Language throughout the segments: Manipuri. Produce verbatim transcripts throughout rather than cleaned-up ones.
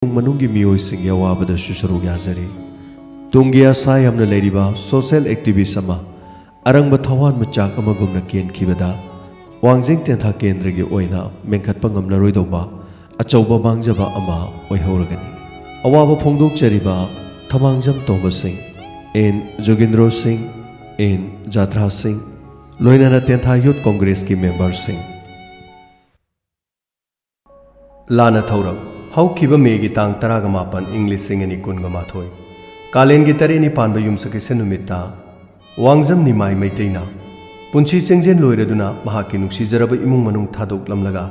ꯏꯃꯨꯡ ꯃꯅꯨꯡꯒꯤ ꯃꯤꯑꯣꯏꯁꯤꯡꯒꯤ ꯑꯋꯥꯕꯗꯁꯨ ꯁꯔꯨꯛ ꯌꯥꯖꯔꯤ꯫ ꯇꯨꯡꯒꯤ ꯑꯁꯥ ꯌꯥꯝꯅ ꯂꯩꯔꯤꯕ social activist ꯑꯃ ꯑꯔꯪꯕ ꯊꯋꯥꯟ ꯃꯆꯥꯛ ꯑꯃꯒꯨꯝꯅ ꯀꯦꯟꯈꯤꯕꯗ ꯋꯥꯡꯖꯤꯡ ꯇꯦꯟꯊꯥ ꯀꯦꯟꯗ꯭ꯔꯒꯤ ꯑꯣꯏꯅ ꯃꯦꯟꯈꯠꯄ ꯉꯝꯂꯔꯣꯏꯗꯧꯕ ꯑꯆꯧꯕ ꯃꯥꯡꯖꯕ ꯑꯃ ꯑꯣꯏꯍꯧꯔꯒꯅꯤ꯫ ꯑꯋꯥꯕ ꯐꯣꯡꯗꯣꯛꯆꯔꯤꯕ ꯊꯃꯥꯡꯖꯝ ꯇꯣꯝꯕ ꯁꯤꯡ, ꯑꯦꯟ ꯖꯣꯒꯤꯟꯗ꯭ꯔꯣ ꯁꯤꯡ, ꯑꯦꯟ ꯖꯥꯊ꯭ꯔꯥ ꯁꯤꯡ, ꯂꯣꯏꯅꯅ ꯇꯦꯟꯊꯥ Youth Congressꯀꯤ memberꯁꯤꯡ꯫ ꯂꯥꯟꯅ ꯊꯧꯔꯝ꯫ ꯍꯧꯈꯤꯕ ꯃꯦꯒꯤ ꯇꯥꯡ ꯇꯔꯥꯒ ꯃꯥꯄꯟ, ꯏꯪ ꯂꯤꯁꯤꯡ ꯑꯅꯤ ꯀꯨꯟꯒ ꯃꯥꯊꯣꯏ, ꯀꯥꯂꯦꯟꯒꯤ ꯇꯔꯦꯠꯅꯤ ꯄꯥꯟꯕ ꯌꯨꯝꯁꯀꯩꯁ ꯅꯨꯃꯤꯠꯇ ꯋꯥꯡꯖꯝ ꯅꯤꯃꯥꯏ ꯃꯩꯇꯩꯅ ꯄꯨꯟꯁꯤ ꯆꯤꯡꯖꯦꯜ ꯂꯣꯏꯔꯗꯨꯅ ꯃꯍꯥꯛꯀꯤ ꯅꯨꯡꯁꯤꯖꯔꯕ ꯏꯃꯨꯡ ꯃꯅꯨꯡ ꯊꯥꯗꯣꯛꯂꯝꯂꯒ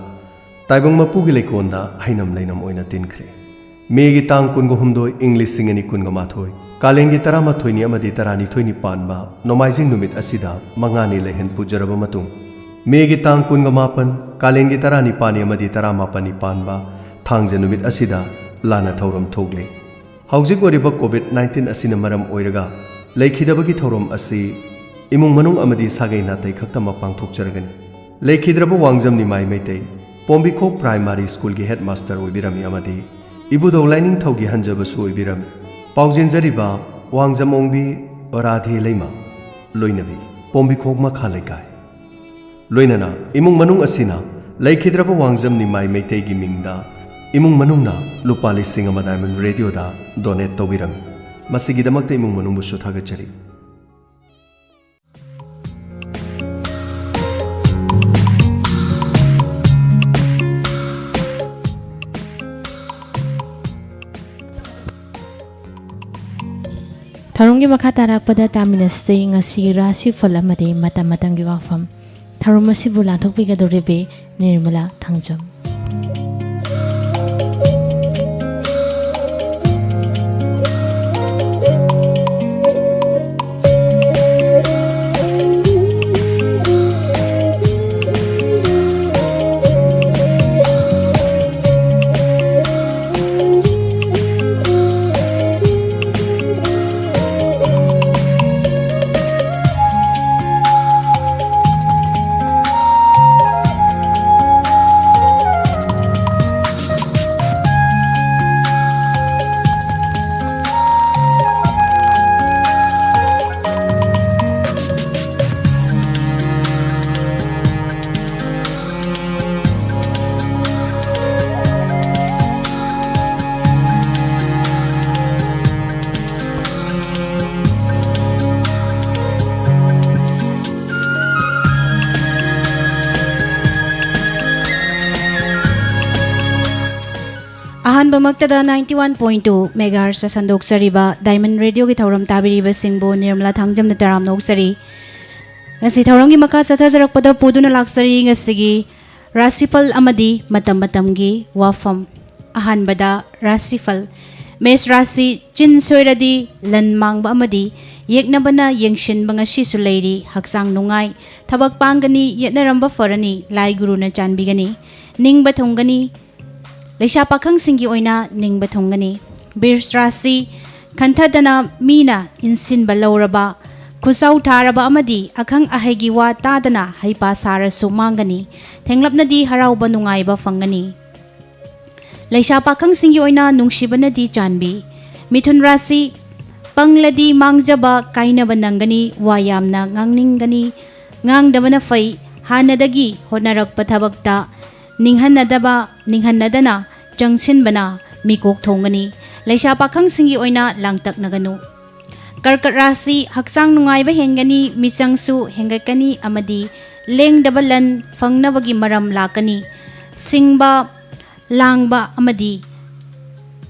ꯇꯥꯏꯕꯪ ꯃꯄꯨꯒꯤ ꯂꯩꯀꯣꯜꯗ ꯍꯩꯅꯝ ꯂꯩꯅꯝ ꯑꯣꯏꯅ ꯇꯤꯟꯈ꯭ꯔꯦ꯫ ꯃꯦꯒꯤ ꯇꯥꯡ ꯀꯨꯟꯒ ꯍꯨꯝꯗꯣꯏ, ꯏꯪ ꯂꯤꯁꯤꯡ ꯑꯅꯤ ꯀꯨꯟꯒ ꯃꯥꯊꯣꯏ, ꯀꯥꯂꯦꯟꯒꯤ ꯇꯔꯥꯃꯥꯊꯣꯏꯅꯤ ꯑꯃꯗꯤ ꯇꯔꯥꯅꯤꯊꯣꯏꯅꯤ ꯄꯥꯟꯕ ꯅꯣꯡꯃꯥꯏꯖꯤꯡ ꯅꯨꯃꯤꯠ ꯑꯁꯤꯗ ꯃꯉꯥꯅꯤ ꯂꯩꯍꯟ ꯄꯨꯖꯔꯕ ꯃꯇꯨꯡ, ꯃꯦꯒꯤ ꯇꯥꯡ ꯀꯨꯟꯒ ꯃꯥꯄꯟ, ꯀꯥꯂꯦꯟꯒꯤ ꯇꯔꯥꯅꯤꯄꯥꯟꯅꯤ ꯑꯃꯗꯤ ꯇꯔꯥꯃꯥꯄꯟꯅꯤ ꯄꯥꯟꯕ ꯊꯥꯡꯖ ꯅꯨꯃꯤꯠ ꯑꯁꯤꯗ ꯂꯥꯟꯅ ꯊꯧꯔꯝ ꯊꯣꯛꯂꯤ꯫ ꯍꯧꯖꯤꯛ ꯑꯣꯏꯔꯤꯕ COVID nineteen ꯑꯁꯤꯅ ꯃꯔꯝ ꯑꯣꯏꯔꯒ ꯂꯩꯈꯤꯗꯕꯒꯤ ꯊꯧꯔꯝ ꯑꯁꯤ ꯏꯃꯨꯡ ꯃꯅꯨꯡ ꯑꯃꯗꯤ ꯁꯥꯒꯩ ꯅꯥꯇꯩ ꯈꯛꯇꯃꯛ ꯄꯥꯡꯊꯣꯛꯆꯔꯒꯅꯤ꯫ ꯂꯩꯈꯤꯗ꯭ꯔꯕ ꯋꯥꯡꯖꯝ ꯅꯤꯃꯥꯏ ꯃꯩꯇꯩ, ꯄꯣꯝꯕꯤꯈꯣꯛ Primary Schoolꯒꯤ headmaster ꯑꯣꯏꯕꯤꯔꯝꯃꯤ ꯑꯃꯗꯤ ꯏꯕꯨꯙꯧ ꯂꯥꯏꯅꯤꯡꯊꯧꯒꯤ ꯍꯟꯖꯕꯁꯨ ꯑꯣꯏꯕꯤꯔꯝꯃꯤ꯫ ꯄꯥꯎꯖꯦꯟꯖꯔꯤꯕ ꯋꯥꯡꯖꯝ ꯑꯣꯡꯕꯤ ꯔꯥꯙꯦ ꯂꯩꯃ, ꯂꯣꯏꯅꯕꯤ, ꯄꯣꯝꯕꯤꯈꯣꯛ ꯃꯈꯥ ꯂꯩꯀꯥꯏ꯫ ꯂꯣꯏꯅꯅ ꯏꯃꯨꯡ ꯃꯅꯨꯡ ꯑꯁꯤꯅ ꯂꯩꯈꯤꯗ꯭ꯔꯕ ꯋꯥꯡꯖꯝ ꯅꯤꯃꯥꯏ ꯃꯩꯇꯩꯒꯤ ꯃꯤꯡꯗ ꯏꯃꯨꯡ ꯃꯅꯨꯡꯅ ꯂꯨꯄꯥ ꯂꯤꯁꯤꯡ ꯑꯃ Diamond Radioꯗ donate ꯇꯧꯕꯤꯔꯝꯃꯤ꯫ ꯃꯁꯤꯒꯤꯗꯃꯛꯇ ꯏꯃꯨꯡ ꯃꯅꯨꯡꯕꯨꯁꯨ ꯊꯥꯒꯠꯆꯔꯤ꯫ ꯊꯧꯔꯝꯒꯤ ꯃꯈꯥ ꯇꯥꯔꯛꯄꯗ ꯇꯥꯃꯤꯟꯅꯁꯤ ꯉꯁꯤꯒꯤ ꯔꯥꯁꯤꯐꯜ ꯑꯃꯗꯤ ꯃꯇꯝ ꯃꯇꯝꯒꯤ ꯋꯥꯐꯝ꯫ ꯊꯧꯔꯝ ꯑꯁꯤꯕꯨ ꯂꯥꯟꯊꯣꯛꯄꯤꯒꯗꯧꯔꯤꯕꯤ Nirmala Thangjam. ꯃꯛꯇꯗ ninety one point two megahertz ꯁꯟꯗꯣꯛꯆꯔꯤꯕ Diamond Radio ꯒꯤ ꯊꯧꯔꯝ ꯇꯥꯕꯤꯔꯤꯕꯁꯤꯡꯕꯨ ꯅꯤꯔꯃꯂꯥ ꯊꯥꯡꯖꯝꯅ ꯇꯔꯥꯝꯅ ꯑꯣꯛꯆꯔꯤ꯫ ꯉꯁꯤ ꯊꯧꯔꯝꯒꯤ ꯃꯈꯥ ꯆꯠꯊꯖꯔꯛꯄꯗ ꯄꯨꯗꯨꯅ ꯂꯥꯛꯆꯔꯤ ꯉꯁꯤꯒꯤ ꯔꯥꯁꯤꯐꯜ ꯑꯃꯗꯤ ꯃꯇꯝ ꯃꯇꯝꯒꯤ ꯋꯥꯐꯝ꯫ ꯑꯍꯥꯟꯕꯗ ꯔꯥꯁꯤꯐꯜ꯫ ꯃꯦꯁ ꯔꯥꯁꯤ ꯆꯤꯟ ꯁꯣꯏꯔꯗꯤ ꯂꯟ ꯃꯥꯡꯕ ꯑꯃꯗꯤ ꯌꯦꯛꯅꯕꯅ ꯌꯦꯡꯁꯤꯟꯕ ꯉꯁꯤꯁꯨ ꯂꯩꯔꯤ꯫ ꯍꯛꯆꯥꯡ ꯅꯨꯡꯉꯥꯏ, ꯊꯕꯛ ꯄꯥꯡꯒꯅꯤ, ꯌꯦꯠꯅꯔꯝꯕ ꯐꯔꯅꯤ, ꯂꯥꯏ ꯒꯨꯔꯨꯅ ꯆꯥꯟꯕꯤꯒꯅꯤ꯫ ꯅꯤꯡꯕ ꯊꯨꯡꯒꯅꯤ꯫ ꯂꯩꯁꯥ ꯄꯥꯈꯪꯁꯤꯡꯒꯤ ꯑꯣꯏꯅ ꯅꯤꯡꯕ ꯊꯨꯡꯒꯅꯤ꯫ ꯕꯤꯔꯁ ꯔꯥꯁꯤ ꯈꯟꯊꯗꯅ ꯃꯤꯅ ꯏꯟꯁꯤꯟꯕ ꯂꯧꯔꯕ, ꯈꯨꯁꯥꯎ ꯊꯥꯔꯕ ꯑꯃꯗꯤ ꯑꯈꯪ ꯑꯍꯩꯒꯤ ꯋꯥ ꯇꯥꯗꯅ ꯍꯩꯄꯥ ꯁꯥꯔꯁꯨ ꯃꯥꯡꯒꯅꯤ꯫ ꯊꯦꯡꯂꯞꯅꯗꯤ ꯍꯔꯥꯎꯕ ꯅꯨꯡꯉꯥꯏꯕ ꯐꯪꯒꯅꯤ꯫ ꯂꯩꯁꯥ ꯄꯥꯈꯪꯁꯤꯡꯒꯤ ꯑꯣꯏꯅ ꯅꯨꯡꯁꯤꯕꯅꯗꯤ ꯆꯥꯟꯕꯤ꯫ ꯃꯤꯊꯨꯟ ꯔꯥꯁꯤ ꯄꯪꯂꯗꯤ ꯃꯥꯡꯖꯕ ꯀꯥꯏꯅꯕ ꯅꯪꯒꯅꯤ, ꯋꯥ ꯌꯥꯝꯅ ꯉꯥꯡꯅꯤꯡꯒꯅꯤ, ꯉꯥꯡꯗꯕꯅ ꯐꯩ꯫ ꯍꯥꯟꯅꯗꯒꯤ ꯍꯣꯠꯅꯔꯛꯄ ꯊꯕꯛꯇ ꯅꯤꯡꯍꯟꯅꯗꯕ, ꯅꯤꯡꯍꯟꯅꯗꯅ ꯆꯪꯁꯤꯟꯕꯅ ꯃꯤꯀꯣꯛ ꯊꯣꯡꯒꯅꯤ꯫ ꯂꯩꯁꯥ ꯄꯥꯈꯪꯁꯤꯡꯒꯤ ꯑꯣꯏꯅ ꯂꯥꯡꯇꯛꯅꯒꯅꯨ꯫ ꯀꯔꯀꯠ ꯔꯥꯁꯤ ꯍꯛꯆꯥꯡ ꯅꯨꯡꯉꯥꯏꯕ ꯍꯦꯟꯒꯅꯤ, ꯃꯤꯆꯪꯁꯨ ꯍꯦꯟꯒꯠꯀꯅꯤ ꯑꯃꯗꯤ ꯂꯦꯡꯗꯕ ꯂꯟ ꯐꯪꯅꯕꯒꯤ ꯃꯔꯝ ꯂꯥꯛꯀꯅꯤ꯫ ꯁꯤꯡꯕ, ꯂꯥꯡꯕ ꯑꯃꯗꯤ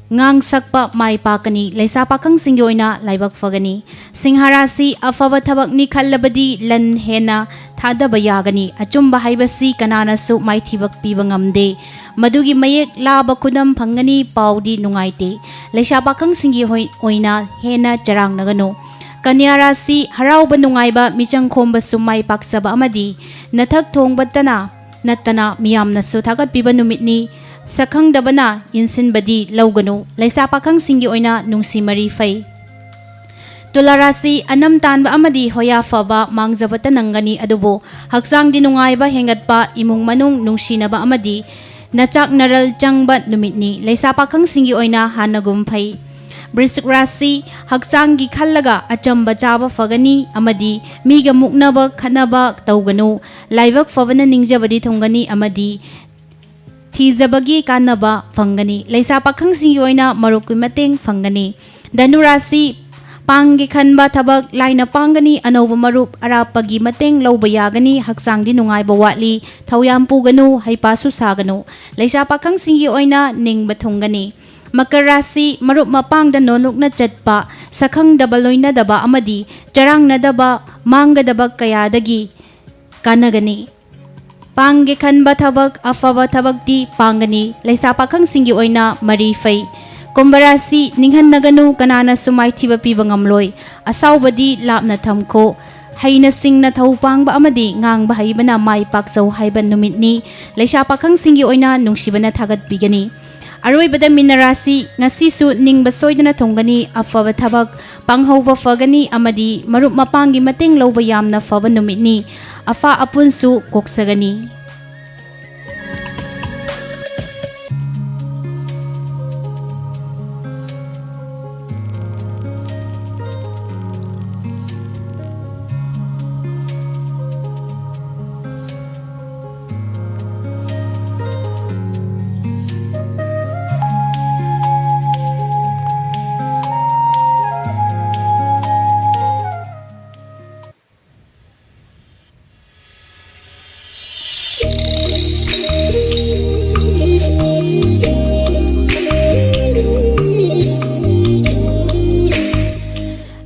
ꯉꯥꯡꯁꯛꯄ ꯃꯥꯏ ꯄꯥꯛꯀꯅꯤ꯫ ꯂꯩꯁꯥ ꯄꯥꯈꯪꯁꯤꯡꯒꯤ ꯑꯣꯏꯅ ꯂꯥꯏꯕꯛ ꯐꯒꯅꯤ꯫ ꯁꯤꯡꯍ ꯔꯥꯁꯤ ꯑꯐꯕ ꯊꯕꯛꯅꯤ ꯈꯜꯂꯕꯗꯤ ꯂꯟ ꯍꯦꯟꯅ ꯊꯥꯗꯕ ꯌꯥꯒꯅꯤ꯫ ꯑꯆꯨꯝꯕ ꯍꯥꯏꯕꯁꯤ ꯀꯅꯥꯅꯁꯨ ꯃꯥꯏꯊꯤꯕ ꯄꯤꯕ ꯉꯝꯗꯦ꯫ ꯃꯗꯨꯒꯤ ꯃꯌꯦꯛ ꯂꯥꯕ ꯈꯨꯗꯝ ꯐꯪꯒꯅꯤ, ꯄꯥꯎꯗꯤ ꯅꯨꯡꯉꯥꯏꯇꯦ꯫ ꯂꯩꯁꯥ ꯄꯥꯈꯪꯁꯤꯡꯒꯤ ꯍꯣꯏ-, ꯑꯣꯏꯅ ꯍꯦꯟꯅ ꯆꯔꯥꯡꯅꯒꯅꯨ꯫ ꯀꯟꯌꯥ ꯔꯥꯁꯤ ꯍꯔꯥꯎꯕ ꯅꯨꯡꯉꯥꯏꯕ, ꯃꯤꯆꯪ ꯈꯣꯝꯕꯁꯨ ꯃꯥꯏ ꯄꯥꯛꯆꯕ ꯑꯃꯗꯤ ꯅꯊꯛ ꯊꯣꯡꯕꯇꯅ ꯅꯠꯇꯅ ꯃꯤꯌꯥꯝꯅꯁꯨ ꯊꯥꯒꯠꯄꯤꯕ ꯅꯨꯃꯤꯠꯅꯤ꯫ ꯁꯛꯈꯪꯗꯕꯅ ꯏꯟꯁꯤꯟꯕꯗꯤ ꯂꯧꯒꯅꯨ꯫ ꯂꯩꯁꯥ ꯄꯥꯈꯪꯁꯤꯡꯒꯤ ꯑꯣꯏꯅ ꯅꯨꯡꯁꯤ ꯃꯔꯤ ꯐꯩ꯫ ꯇꯨꯂꯥ ꯔꯥꯁꯤ ꯑꯅꯝ ꯇꯥꯟꯕ ꯑꯃꯗꯤ ꯍꯣꯌꯥ ꯐꯕ ꯃꯥꯡꯖꯕꯇ ꯅꯪꯒꯅꯤ, ꯑꯗꯨꯕꯨ ꯍꯛꯆꯥꯡꯗꯤ ꯅꯨꯡꯉꯥꯏꯕ ꯍꯦꯟꯒꯠꯄ, ꯏꯃꯨꯡ ꯃꯅꯨꯡ ꯅꯨꯡꯁꯤꯅꯕ ꯑꯃꯗꯤ ꯅꯆꯥꯛ ꯅꯔꯜ ꯆꯪꯕ ꯅꯨꯃꯤꯠꯅꯤ꯫ ꯂꯩꯁꯥ ꯄꯥꯈꯪꯁꯤꯡꯒꯤ ꯑꯣꯏꯅ ꯍꯥꯟꯅꯒꯨꯝ ꯐꯩ꯫ ꯕ꯭ꯔꯤꯁꯤꯛ ꯔꯥꯁꯤ ꯍꯛꯆꯥꯡꯒꯤ ꯈꯜꯂꯒ ꯑꯆꯝꯕ ꯆꯥꯕ ꯐꯒꯅꯤ ꯑꯃꯗꯤ ꯃꯤꯒ ꯃꯨꯛꯅꯕ ꯈꯠꯅꯕ ꯇꯧꯒꯅꯨ꯫ ꯂꯥꯏꯕꯛ ꯐꯕꯅ ꯅꯤꯡꯖꯕꯗꯤ ꯊꯨꯡꯒꯅꯤ ꯑꯃꯗꯤ ꯊꯤꯖꯕꯒꯤ ꯀꯥꯟꯅꯕ ꯐꯪꯒꯅꯤ꯫ ꯂꯩꯁꯥ ꯄꯥꯈꯪꯁꯤꯡꯒꯤ ꯑꯣꯏꯅ ꯃꯔꯨꯞꯀꯤ ꯃꯇꯦꯡ ꯐꯪꯒꯅꯤ꯫ ꯙꯅꯨ ꯔꯥꯁꯤ ꯄꯥꯡꯒꯦ ꯈꯟꯕ ꯊꯕꯛ ꯂꯥꯏꯅ ꯄꯥꯡꯒꯅꯤ, ꯑꯅꯧꯕ ꯃꯔꯨꯞ ꯑꯔꯥꯞꯄꯒꯤ ꯃꯇꯦꯡ ꯂꯧꯕ ꯌꯥꯒꯅꯤ, ꯍꯛꯆꯥꯡꯗꯤ ꯅꯨꯡꯉꯥꯏꯕ ꯋꯥꯠꯂꯤ, ꯊꯧ ꯌꯥꯝ ꯄꯨꯒꯅꯨ, ꯍꯩꯄꯥꯁꯨ ꯁꯥꯒꯅꯨ꯫ ꯂꯩꯁꯥ ꯄꯥꯈꯪꯁꯤꯡꯒꯤ ꯑꯣꯏꯅ ꯅꯤꯡꯕ ꯊꯨꯡꯒꯅꯤ꯫ ꯃꯀꯔ ꯔꯥꯁꯤ, ꯃꯔꯨꯞ ꯃꯄꯥꯡꯗ ꯅꯣꯂꯨꯛꯅ ꯆꯠꯄ, ꯁꯛꯈꯪꯗꯕ ꯂꯣꯏꯅꯗꯕ ꯑꯃꯗꯤ ꯆꯔꯥꯡꯅꯗꯕ ꯃꯥꯡꯒꯗꯕ ꯀꯌꯥꯗꯒꯤ ꯀꯥꯟꯅꯒꯅꯤ꯫ ꯄꯥꯡꯒꯦ ꯈꯟꯕ ꯊꯕꯛ, ꯑꯐꯕ ꯊꯕꯛꯇꯤ ꯄꯥꯡꯒꯅꯤ꯫ ꯂꯩꯁꯥ ꯄꯥꯈꯪꯁꯤꯡꯒꯤ ꯑꯣꯏꯅ ꯃꯔꯤ ꯐꯩ꯫ ꯀꯨꯝꯚ ꯔꯥꯁꯤ, ꯅꯤꯡꯍꯟꯅꯒꯅꯨ, ꯀꯅꯥꯅꯁꯨ ꯃꯥꯏꯊꯤꯕ ꯄꯤꯕ ꯉꯝꯂꯣꯏ꯫ ꯑꯁꯥꯎꯕꯗꯤ ꯂꯥꯞꯅ ꯊꯝꯈꯣ꯫ ꯍꯩꯅ ꯁꯤꯡꯅ ꯊꯧ ꯄꯥꯡꯕ ꯑꯃꯗꯤ ꯉꯥꯡꯕ ꯍꯩꯕꯅ ꯃꯥꯏ ꯄꯥꯛꯆꯧ ꯍꯥꯏꯕ ꯅꯨꯃꯤꯠꯅꯤ꯫ ꯂꯩꯁꯥ ꯄꯥꯈꯪꯁꯤꯡꯒꯤ ꯑꯣꯏꯅ ꯅꯨꯡꯁꯤꯕꯅ ꯊꯥꯒꯠꯄꯤꯒꯅꯤ꯫ ꯑꯔꯣꯏꯕꯗ ꯃꯤꯅ ꯔꯥꯁꯤ, ꯉꯁꯤꯁꯨ ꯅꯤꯡꯕ ꯁꯣꯏꯗꯅ ꯊꯨꯡꯒꯅꯤ, ꯑꯐꯕ ꯊꯕꯛ ꯄꯥꯡꯍꯧꯕ ꯐꯒꯅꯤ ꯑꯃꯗꯤ ꯃꯔꯨꯞ ꯃꯄꯥꯡꯒꯤ ꯃꯇꯦꯡ ꯂꯧꯕ ꯌꯥꯝꯅ ꯐꯕ ꯅꯨꯃꯤꯠꯅꯤ꯫ ꯑꯐ ꯑꯄꯨꯟꯁꯨ ꯀꯣꯛꯆꯒꯅꯤ꯫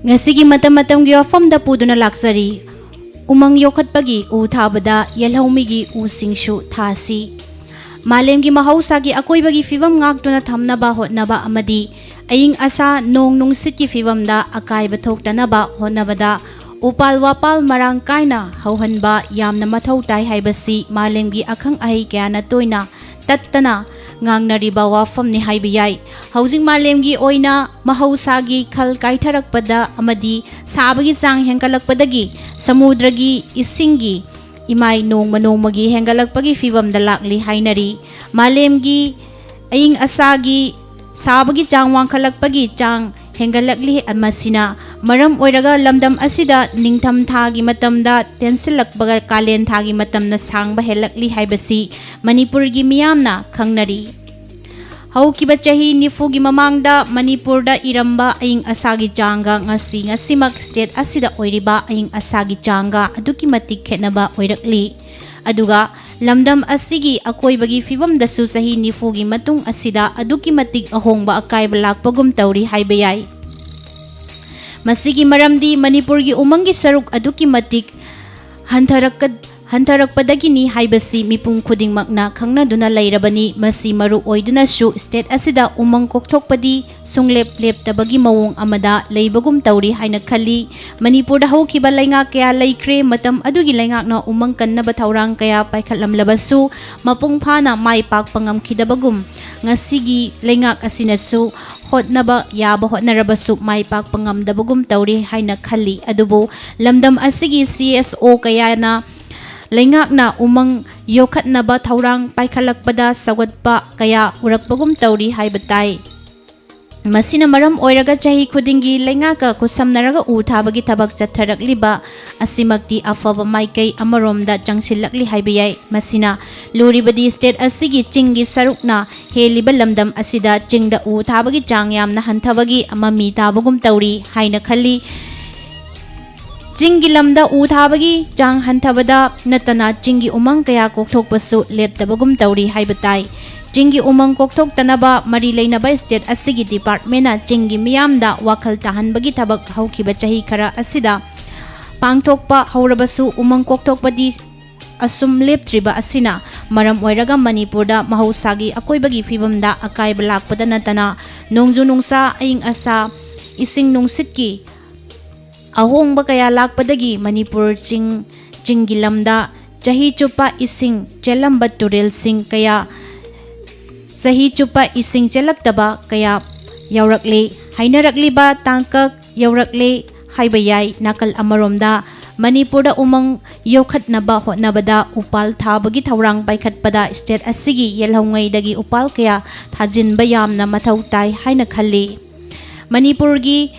ꯉꯁꯤꯒꯤ ꯃꯇꯝ ꯃꯇꯝꯒꯤ ꯋꯥꯐꯝꯗ ꯄꯨꯗꯨꯅ ꯂꯥꯛꯆꯔꯤ꯫ ꯎꯃꯪ ꯌꯣꯛꯈꯠꯄꯒꯤ ꯎ ꯊꯥꯕꯗ ꯌꯦꯜꯍꯧꯃꯤꯒꯤ ꯎꯁꯤꯡꯁꯨ ꯊꯥꯁꯤ꯫ ꯃꯥꯂꯦꯝꯒꯤ ꯃꯍꯧꯁꯥꯒꯤ ꯑꯀꯣꯏꯕꯒꯤ ꯐꯤꯕꯝ ꯉꯥꯛꯇꯨꯅ ꯊꯝꯅꯕ ꯍꯣꯠꯅꯕ ꯑꯃꯗꯤ ꯑꯏꯪ ꯑꯁꯥ, ꯅꯣꯡ ꯅꯨꯡꯁꯤꯠꯀꯤ ꯐꯤꯕꯝꯗ ꯑꯀꯥꯏꯕ ꯊꯣꯛꯇꯅꯕ ꯍꯣꯠꯅꯕꯗ ꯎꯄꯥꯜ ꯋꯥꯄꯥꯜ ꯃꯔꯥꯡ ꯀꯥꯏꯅ ꯍꯧꯍꯟꯕ ꯌꯥꯝꯅ ꯃꯊꯧ ꯇꯥꯏ ꯍꯥꯏꯕꯁꯤ ꯃꯥꯂꯦꯝꯒꯤ ꯑꯈꯪ ꯑꯍꯩ ꯀꯌꯥꯅ ꯇꯣꯏꯅ ꯇꯠꯇꯅ ꯉꯥꯡꯅꯔꯤꯕ ꯋꯥꯐꯝꯅꯤ ꯍꯥꯏꯕ ꯌꯥꯏ꯫ ꯍꯧꯖꯤꯛ ꯃꯥꯂꯦꯝꯒꯤ ꯑꯣꯏꯅ ꯃꯍꯧꯁꯥꯒꯤ ꯈꯜ ꯀꯥꯏꯊꯔꯛꯄꯗ ꯑꯃꯗꯤ ꯁꯥꯕꯒꯤ ꯆꯥꯡ ꯍꯦꯟꯒꯠꯂꯛꯄꯗꯒꯤ ꯁꯃꯨꯗ꯭ꯔꯒꯤ ꯏꯁꯤꯡꯒꯤ ꯏꯃꯥꯏ ꯅꯣꯡꯃ ꯅꯣꯡꯃꯒꯤ ꯍꯦꯟꯒꯠꯂꯛꯄꯒꯤ ꯐꯤꯕꯝꯗ ꯂꯥꯛꯂꯤ ꯍꯥꯏꯅꯔꯤ꯫ ꯃꯥꯂꯦꯝꯒꯤ ꯑꯏꯪ ꯑꯁꯥꯒꯤ ꯁꯥꯕꯒꯤ ꯆꯥꯡ ꯋꯥꯡꯈꯠꯂꯛꯄꯒꯤ ꯆꯥꯡ ꯍꯦꯟꯒꯠꯂꯛꯂꯤ꯫ ꯃꯁꯤꯅ ꯃꯔꯝ ꯑꯣꯏꯔꯒ ꯂꯝꯗꯝ ꯑꯁꯤꯗ ꯅꯤꯡꯊꯝ ꯊꯥꯒꯤ ꯃꯇꯝꯗ ꯇꯦꯟꯁꯤꯜꯂꯛꯄꯒ ꯀꯥꯂꯦꯟ ꯊꯥꯒꯤ ꯃꯇꯝꯅ ꯁꯥꯡꯕ ꯍꯦꯜꯂꯛꯂꯤ ꯍꯥꯏꯕꯁꯤ ꯃꯅꯤꯄꯨꯔꯒꯤ ꯃꯤꯌꯥꯝꯅ ꯈꯪꯅꯔꯤ꯫ ꯍꯧꯈꯤꯕ ꯆꯍꯤ ꯅꯤꯐꯨꯒꯤ ꯃꯃꯥꯡꯗ ꯃꯅꯤꯄꯨꯔꯗ ꯏꯔꯝꯕ ꯑꯏꯪ ꯑꯁꯥꯒꯤ ꯆꯥꯡꯒ ꯉꯁꯤ, ꯉꯁꯤꯃꯛ state ꯑꯁꯤꯗ ꯑꯣꯏꯔꯤꯕ ꯑꯏꯪ ꯑꯁꯥꯒꯤ ꯆꯥꯡꯒ ꯑꯗꯨꯛꯀꯤ ꯃꯇꯤꯛ ꯈꯦꯠꯅꯕ ꯑꯣꯏꯔꯛꯂꯤ꯫ ꯑꯗꯨꯒ ꯂꯝꯗꯝ ꯑꯁꯤꯒꯤ ꯑꯀꯣꯏꯕꯒꯤ ꯐꯤꯕꯝꯗꯁꯨ ꯆꯍꯤ ꯅꯤꯐꯨꯒꯤ ꯃꯇꯨꯡ ꯑꯁꯤꯗ ꯑꯗꯨꯛꯀꯤ ꯃꯇꯤꯛ ꯑꯍꯣꯡꯕ ꯑꯀꯥꯏꯕ ꯂꯥꯛꯄꯒꯨꯝ ꯇꯧꯔꯤ ꯍꯥꯏꯕ ꯌꯥꯏ꯫ ꯃꯁꯤꯒꯤ ꯃꯔꯝꯗꯤ ꯃꯅꯤꯄꯨꯔꯒꯤ ꯎꯃꯪꯒꯤ ꯁꯔꯨꯛ ꯑꯗꯨꯛꯀꯤ ꯃꯇꯤꯛ ꯍꯟꯊꯔꯛꯀ-, ꯍꯟꯊꯔꯛꯄꯗꯒꯤꯅꯤ ꯍꯥꯏꯕꯁꯤ ꯃꯤꯄꯨꯝ ꯈꯨꯗꯤꯡꯃꯛꯅ ꯈꯪꯅꯗꯨꯅ ꯂꯩꯔꯕꯅꯤ꯫ ꯃꯁꯤ ꯃꯔꯨ ꯑꯣꯏꯗꯨꯅꯁꯨ state ꯑꯁꯤꯗ ꯎꯃꯪ ꯀꯣꯛꯊꯣꯛꯄꯗꯤ ꯁꯨꯡꯂꯦꯞ ꯂꯦꯞꯇꯕꯒꯤ ꯃꯑꯣꯡ ꯑꯃꯗ ꯂꯩꯕꯒꯨꯝ ꯇꯧꯔꯤ ꯍꯥꯏꯅ ꯈꯜꯂꯤ꯫ ꯃꯅꯤꯄꯨꯔꯗ ꯍꯧꯈꯤꯕ ꯂꯩꯉꯥꯛ ꯀꯌꯥ ꯂꯩꯈ꯭ꯔꯦ꯫ ꯃꯇꯝ ꯑꯗꯨꯒꯤ ꯂꯩꯉꯥꯛꯅ ꯎꯃꯪ ꯀꯟꯅꯕ ꯊꯧꯔꯥꯡ ꯀꯌꯥ ꯄꯥꯏꯈꯠꯂꯝꯂꯕꯁꯨ, ꯃꯄꯨꯡ ꯐꯥꯅ ꯃꯥꯏ ꯄꯥꯛꯄ ꯉꯝꯈꯤꯗꯕꯒꯨꯝ, ꯉꯁꯤꯒꯤ ꯂꯩꯉꯥꯛ ꯑꯁꯤꯅꯁꯨ ꯍꯣꯠꯅꯕ ꯌꯥꯕ ꯍꯣꯠꯅꯔꯕꯁꯨ ꯃꯥꯏ ꯄꯥꯛꯄ ꯉꯝꯗꯕꯒꯨꯝ ꯇꯧꯔꯤ ꯍꯥꯏꯅ ꯈꯜꯂꯤ꯫ ꯑꯗꯨꯕꯨ ꯂꯝꯗꯝ ꯑꯁꯤꯒꯤ C S O ꯀꯌꯥꯅ ꯂꯩꯉꯥꯛꯅ ꯎꯃꯪ ꯌꯣꯛꯈꯠꯅꯕ ꯊꯧꯔꯥꯡ ꯄꯥꯏꯈꯠꯂꯛꯄꯗ ꯁꯧꯒꯠꯄ ꯀꯌꯥ ꯎꯔꯛꯄꯒꯨꯝ ꯇꯧꯔꯤ ꯍꯥꯏꯕ ꯇꯥꯏ꯫ ꯃꯁꯤꯅ ꯃꯔꯝ ꯑꯣꯏꯔꯒ ꯆꯍꯤ ꯈꯨꯗꯤꯡꯒꯤ ꯂꯩꯉꯥꯛꯀ ꯈꯨꯠꯁꯝꯅꯔꯒ ꯎ ꯊꯥꯕꯒꯤ ꯊꯕꯛ ꯆꯠꯊꯔꯛꯂꯤꯕ ꯑꯁꯤꯃꯛꯇꯤ ꯑꯐꯕ ꯃꯥꯏꯀꯩ ꯑꯃꯔꯣꯝꯗ ꯆꯪꯁꯤꯜꯂꯛꯂꯤ ꯍꯥꯏꯕ ꯌꯥꯏ꯫ ꯃꯁꯤꯅ ꯂꯨꯔꯤꯕꯗꯤ state ꯑꯁꯤꯒꯤ ꯆꯤꯡꯒꯤ ꯁꯔꯨꯛꯅ ꯍꯦꯜꯂꯤꯕ ꯂꯝꯗꯝ ꯑꯁꯤꯗ ꯆꯤꯡꯗ ꯎ ꯊꯥꯕꯒꯤ ꯆꯥꯡ ꯌꯥꯝꯅ ꯍꯟꯊꯕꯒꯤ ꯃꯃꯤ ꯇꯥꯕꯒꯨꯝ ꯇꯧꯔꯤ ꯍꯥꯏꯅ ꯈꯜꯂꯤ꯫ ꯆꯤꯡꯒꯤ ꯂꯝꯗ ꯎ ꯊꯥꯕꯒꯤ ꯆꯥꯡ ꯍꯟꯊꯕꯗ ꯅꯠꯇꯅ ꯆꯤꯡꯒꯤ ꯎꯃꯪ ꯀꯌꯥ ꯀꯣꯛꯊꯣꯛꯄꯁꯨ ꯂꯦꯞꯇꯕꯒꯨꯝ ꯇꯧꯔꯤ ꯍꯥꯏꯕ ꯇꯥꯏ꯫ ꯆꯤꯡꯒꯤ ꯎꯃꯪ ꯀꯣꯛꯊꯣꯛꯇꯅꯕ ꯃꯔꯤ ꯂꯩꯅꯕ state ꯑꯁꯤꯒꯤ departmentꯅ ꯆꯤꯡꯒꯤ ꯃꯤꯌꯥꯝꯗ ꯋꯥꯈꯜ ꯇꯥꯍꯟꯕꯒꯤ ꯊꯕꯛ ꯍꯧꯈꯤꯕ ꯆꯍꯤ ꯈꯔ ꯑꯁꯤꯗ ꯄꯥꯡꯊꯣꯛꯄ ꯍꯧꯔꯕꯁꯨ ꯎꯃꯪ ꯀꯣꯛꯊꯣꯛꯄꯗꯤ ꯑꯁꯨꯝ ꯂꯦꯞꯇ꯭ꯔꯤꯕ ꯑꯁꯤꯅ ꯃꯔꯝ ꯑꯣꯏꯔꯒ ꯃꯅꯤꯄꯨꯔꯗ ꯃꯍꯧꯁꯥꯒꯤ ꯑꯀꯣꯏꯕꯒꯤ ꯐꯤꯕꯝꯗ ꯑꯀꯥꯏꯕ ꯂꯥꯛꯄꯗ ꯅꯠꯇꯅ ꯅꯣꯡꯖꯨ ꯅꯨꯡꯁꯥ, ꯑꯏꯪ ꯑꯁꯥ, ꯏꯁꯤꯡ ꯅꯨꯡꯁꯤꯠꯀꯤ ꯑꯍꯣꯡꯕ ꯀꯌꯥ ꯂꯥꯛꯄꯗꯒꯤ ꯃꯅꯤꯄꯨꯔ ꯆꯤꯡ, ꯆꯤꯡꯒꯤ ꯂꯝꯗ ꯆꯍꯤ ꯆꯨꯞꯄ ꯏꯁꯤꯡ ꯆꯦꯜꯂꯝꯕ ꯇꯨꯔꯦꯜꯁꯤꯡ ꯀꯌꯥ, ꯆꯍꯤ ꯆꯨꯞꯄ ꯏꯁꯤꯡ ꯆꯦꯜꯂꯛꯇꯕ ꯀꯌꯥ ꯌꯥꯎꯔꯛꯂꯤ꯫ ꯍꯥꯏꯅꯔꯛꯂꯤꯕ ꯇꯥꯡꯀꯛ ꯌꯧꯔꯛꯂꯦ ꯍꯥꯏꯕ ꯌꯥꯏ꯫ ꯅꯥꯀꯜ ꯑꯃꯔꯣꯝꯗ ꯃꯅꯤꯄꯨꯔꯗ ꯎꯃꯪ ꯌꯣꯛꯈꯠꯅꯕ ꯍꯣꯠꯅꯕꯗ ꯎꯄꯥꯜ ꯊꯥꯕꯒꯤ ꯊꯧꯔꯥꯡ ꯄꯥꯏꯈꯠꯄꯗ state ꯑꯁꯤꯒꯤ ꯌꯦꯜꯍꯧꯉꯩꯗꯒꯤ ꯎꯄꯥꯜ ꯀꯌꯥ ꯊꯥꯖꯤꯟꯕ ꯌꯥꯝꯅ ꯃꯊꯧ ꯇꯥꯏ ꯍꯥꯏꯅ ꯈꯜꯂꯤ꯫ ꯃꯅꯤꯄꯨꯔꯒꯤ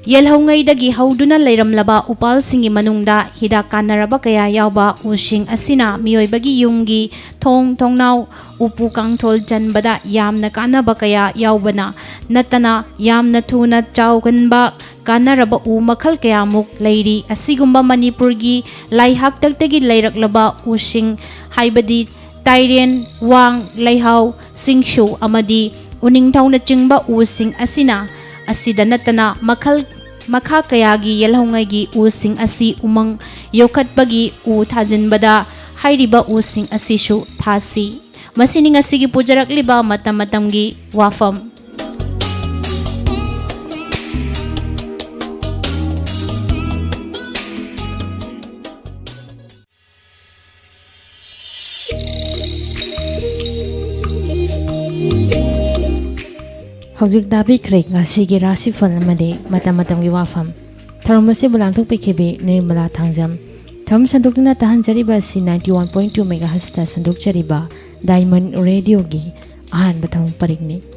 ꯌꯦꯜꯍꯧꯉꯩꯗꯒꯤ ꯍꯧꯗꯨꯅ ꯂꯩꯔꯝꯂꯕ ꯎꯄꯥꯜꯁꯤꯡꯒꯤ ꯃꯅꯨꯡꯗ ꯍꯤꯗꯥꯛ ꯀꯥꯟꯅꯔꯕ ꯀꯌꯥ ꯌꯥꯎꯕ ꯎꯁꯤꯡ ꯑꯁꯤꯅ ꯃꯤꯑꯣꯏꯕꯒꯤ ꯌꯨꯝꯒꯤ ꯊꯣꯡ ꯊꯣꯡꯅꯥꯎ, ꯎꯄꯨ ꯀꯥꯡꯊꯣꯜ ꯆꯟꯕꯗ ꯌꯥꯝꯅ ꯀꯥꯟꯅꯕ ꯀꯌꯥ ꯌꯥꯎꯕꯅ ꯅꯠꯇꯅ ꯌꯥꯝꯅ ꯊꯨꯅ ꯆꯥꯎꯒꯟꯕ ꯀꯥꯟꯅꯔꯕ ꯎ ꯃꯈꯜ ꯀꯌꯥꯃꯨꯛ ꯂꯩꯔꯤ꯫ ꯑꯁꯤꯒꯨꯝꯕ ꯃꯅꯤꯄꯨꯔꯒꯤ ꯂꯥꯏꯍꯥꯛꯇꯛꯇꯒꯤ ꯂꯩꯔꯛꯂꯕ ꯎꯁꯤꯡ ꯍꯥꯏꯕꯗꯤ ꯇꯥꯏꯔꯦꯟ, ꯋꯥꯡ, ꯂꯩꯍꯥꯎ, ꯁꯤꯡꯁꯨ ꯑꯃꯗꯤ ꯎꯅꯤꯡꯊꯧꯅꯆꯤꯡꯕ ꯎꯁꯤꯡ ꯑꯁꯤꯅ ꯑꯁꯤꯗ ꯅꯠꯇꯅ ꯃꯈꯜ ꯃꯈꯥ ꯀꯌꯥꯒꯤ ꯌꯦꯜꯍꯧꯉꯩꯒꯤ ꯎꯁꯤꯡ ꯑꯁꯤ ꯎꯃꯪ ꯌꯣꯛꯈꯠꯄꯒꯤ ꯎ ꯊꯥꯖꯤꯟꯕꯗ ꯍꯥꯏꯔꯤꯕ ꯎꯁꯤꯡ ꯑꯁꯤꯁꯨ ꯊꯥꯁꯤ꯫ ꯃꯁꯤꯅꯤ ꯉꯁꯤꯒꯤ ꯄꯨꯖꯔꯛꯂꯤꯕ ꯃꯇꯝ ꯃꯇꯝꯒꯤ ꯋꯥꯐꯝ꯫ ꯍꯧꯖꯤꯛ ꯇꯥꯕꯤꯈ꯭ꯔꯦ ꯉꯁꯤꯒꯤ ꯔꯥꯁꯤꯐꯜ ꯑꯃꯗꯤ ꯃꯇꯝ ꯃꯇꯝꯒꯤ ꯋꯥꯐꯝ꯫ ꯊꯧꯔꯝ ꯑꯁꯤꯕꯨ ꯂꯥꯡꯊꯣꯛꯄꯤꯈꯤꯕꯤ ꯅꯤꯔꯃꯂꯥ ꯊꯥꯡꯖꯝ꯫ ꯊꯧꯔꯝ ꯁꯟꯗꯣꯛꯇꯨꯅ ꯇꯥꯍꯟꯖꯔꯤꯕ ꯑꯁꯤ ninety one point two megahertzꯇ ꯁꯟꯗꯣꯛꯆꯔꯤꯕ Diamond Radioꯒꯤ ꯑꯍꯥꯟꯕ ꯊꯧꯔꯝ ꯄꯔꯤꯡꯅꯤ꯫